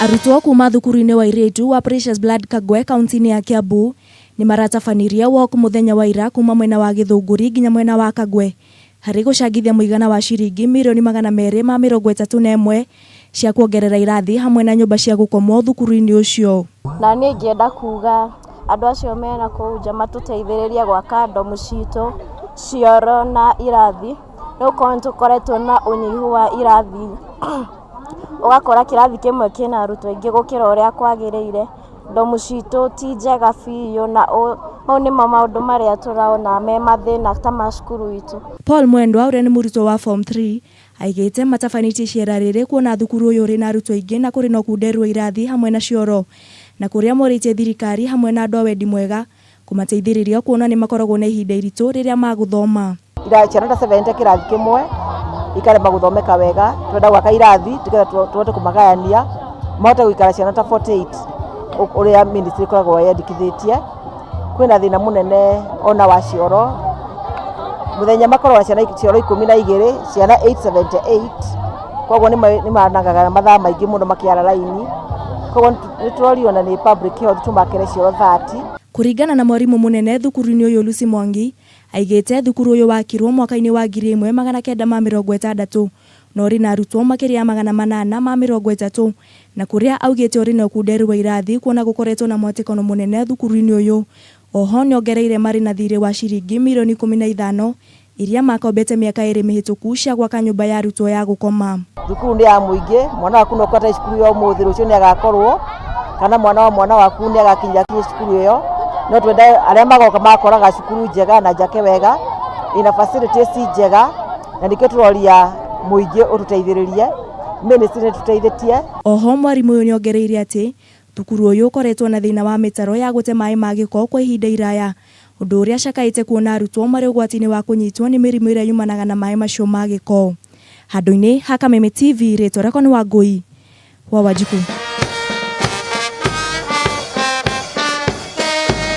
Arutwo kuma thukuru-inĩ wa airĩtu wa Precious Blood Kagwe kaunti-inĩ ya Kiambu nĩ maratabanirie walk mũthenya wa ira kuma mwena wa Gĩthũngũri nginya mwena wa Kagwe harĩ gũcangithia mũigana wa ciringi mirioni 231 cia kuongerera irathi hamwe na nyũmba cia gũkomwo thukuru-inĩ ũcio. Na niĩ ingĩenda kuga andũ acio mena kũu nja matũteithĩrĩrie gwaka ndomu citũ, cioro na irathi, nĩ gũkorwo nĩ tũkoretwo na ũnyihu wa irathi, ũgakora kĩrathi kĩmwe kĩna arutwo aingĩ gũkĩra ũrĩa kwagĩrĩire, ndomu citũ ti njega biũ na mau nĩmo maũndũ marĩa tũrona me mathĩna ta ma cukuru itũ. Paul Mwendwa ũrĩa nĩ mũrutwo wa form 3 aigĩte matabanĩtie icera rĩrĩ kuona thukuru ũyũ ũrĩ na arutwo aingĩ na kũrĩ na ũkunderu wa irathi hamwe na cioro na kũrĩa morĩtie thirikari hamwe na andũ a wendi mwega kũmateithĩrĩria kuona nĩ makoragwo na ihinda iritũ rĩrĩa magũthoma. Ciana ta 70 kĩrathi kĩmwe ikarema gũthomeka wega, twenda gwaka irathi nĩgetha tũhote kũmagayania mahote gũikara ciana ta 48 ũrĩa ministry ĩkoragwo yandĩkithĩtie. Kwĩna thĩna mũnene ona wa cioro, mũthenya makoragwo na ciana cioro 12, ciana 878, koguo nĩ manangaga mathaa maingĩ mũno makĩara raini, koguo nĩ tũrorio na nĩ public health tũmakĩre cioro 30. Kũringana na mwarimũ mũnene thukuru-inĩ ũyũ Lucy Mwangi, aigĩte thukuru ũyũ wakirwo mwaka-inĩ wa 1960 na ũrĩ na arutwo makĩria ya 830 na kũrĩa augĩte ũrĩ na ũkunderu wa irathi kuona gũkoretwo na mwatĩkano mũnene thukuru-inĩ ũyũ. Oho nĩongereire marĩ na thirĩ wa ciringi mirioni 15 iria makombete mĩaka 2 mĩhĩtũku cia gwaka nyũmba ya arutwo ya gũkoma. Thukuru nĩ ya mũingĩ, mwana waku no ũkorwo cukuru ya ũmũthĩ rũciũ nĩ agakorwo, kana mwana wa mwana waku nĩ agakinya cukuru ĩyo, no twende arĩa magoka makoraga cukuru njega na njake wega, ina facilities njega, na nĩkĩo tũroria mũingĩ ũtũteithĩrĩrie, ministry nĩ tũteithĩtie. Oho mwarimũ ũyũ nĩongereire atĩ thukuru ũyũ ũkoretwo na thĩna wa mĩtaro ya gũte maĩ ma gĩko kwa ihinda iraya, ũndũ ũrĩa cakaĩte kuona arutwo marĩ ũgwati-inĩ wa kũnyitwo nĩ mĩrimũ ĩrĩa yumanaga na maĩ macio ma gĩko. Handũ-inĩ ha Kameme TV rĩtwa rĩakwa nĩ Wangũi wa Wanjikũ.